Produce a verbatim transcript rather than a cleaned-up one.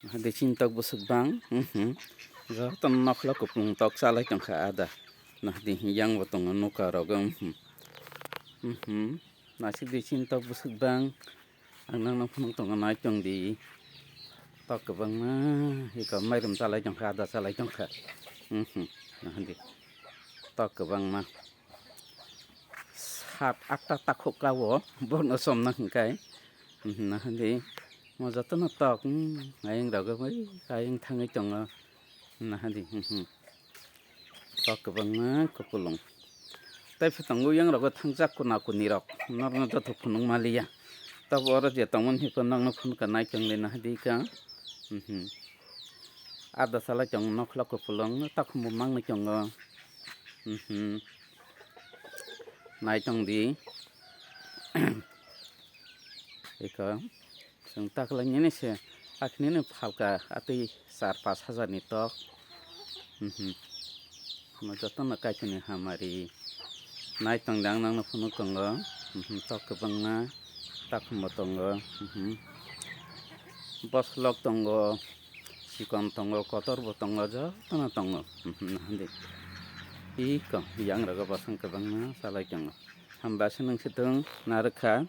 Hadi chini tok bwswk bang, mhm. Joto nokla kupulung tok chalai tongkha ada. Nahdi yang bo tongo nuka rok, mhm. Mhm. Nasik di chini tok bwswk bang. Ang nang nang phunuk tongo nai tong di. Tok kwbangma, iko mairum chalai tongkha, ada chalai tongkha. Mhm. Nahdi. Tok kwbangma. Sat atta takhuk ka o, bono somna hwnkhe. Mhm, nahadi, mo jotono tok, hmm, ayang rok bai ayang thangwi tongo. Nahadi, mhm. Tok kwbangma kupulung. Tei phi tongo yang rogo thangjak kuna kuni rok. Norno joto phunuk maliya. Tok oro je tongmani hiko nokno phunuk ka nai tongli nahadi ka. Mhm. Ada salai tong nokla kupulung, takhumbo mangni tongo. Mhm. Nai tong di. Eko, chwng taklai nini se, akhnini phalka atwi char pash hajar ni tok. Mhm. Mo jotono kaitorni hamari. Nai tong di ang nangno phunuk tongo. Mhm, tok kwbangma, takhumbo tongo. Mhm. Boslok tongo, sikon tongo, kotorbo tongo, jotono tongo. Mhm, nahadi. Iko, yang rogo bosong kwbangma salai tongo. Hamba se nung se tong narwkha.